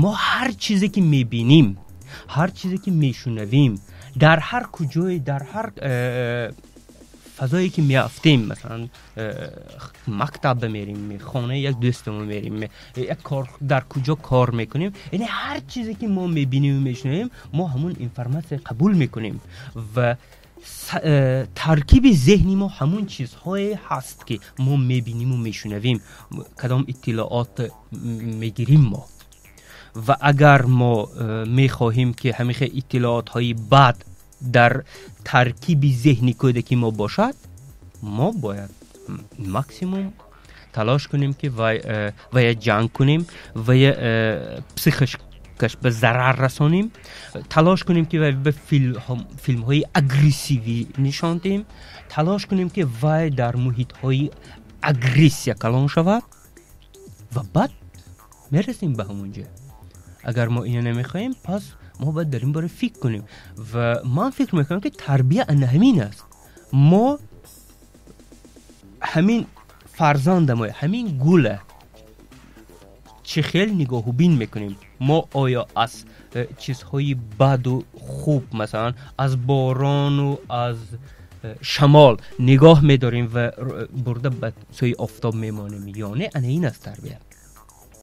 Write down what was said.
Мо ҳар чизе ки мебинем, ҳар чизе ки мешунавем, дар ҳар куҷое, дар ҳар фазое ки меафтем, масалан, мактаб мерем, хонаи як дӯстамо мерем, як кор, дар куҷо кор мекунем, яъне ҳар чизе ки мо мебинем, мешунавем, мо ҳамун информация қабул мекунем ва таркиби зеҳни мо ҳамун чизҳое ҳаст, ки мо мебиниму мешунавем, кадом иттилоот мегирим мо. Ва агар мо мехоҳем, ки ҳамихел иттилоотҳои бад дар таркиби зеҳни кӯдаки мо бошад, мо бояд максимум талош кунем, ки вая ҷанг кунем, вая психикаш ба зарар расонем, талош кунем, ки вай ба филмҳои агрессивӣ нишон диҳем, талош кунем, ки вай дар муҳитҳои агрессия калон шавад ва баъд мерасем ба ҳамон ҷо. Агар мо ина намехоҳем, пас мо бояд дар ин бора фикр кунем. Ва ман фикр мекунам, ки тарбия ана ҳамин аст: мо ҳамин фарзандамо, ҳамин гула чӣ хел нигоҳубин мекунем мо? Оё аз чизҳои баду хуб, масалан, аз борону аз шамол нигоҳ медорем ва бурда ба сӯи офтоб мемонем ё не? Ана ин аст тарбия.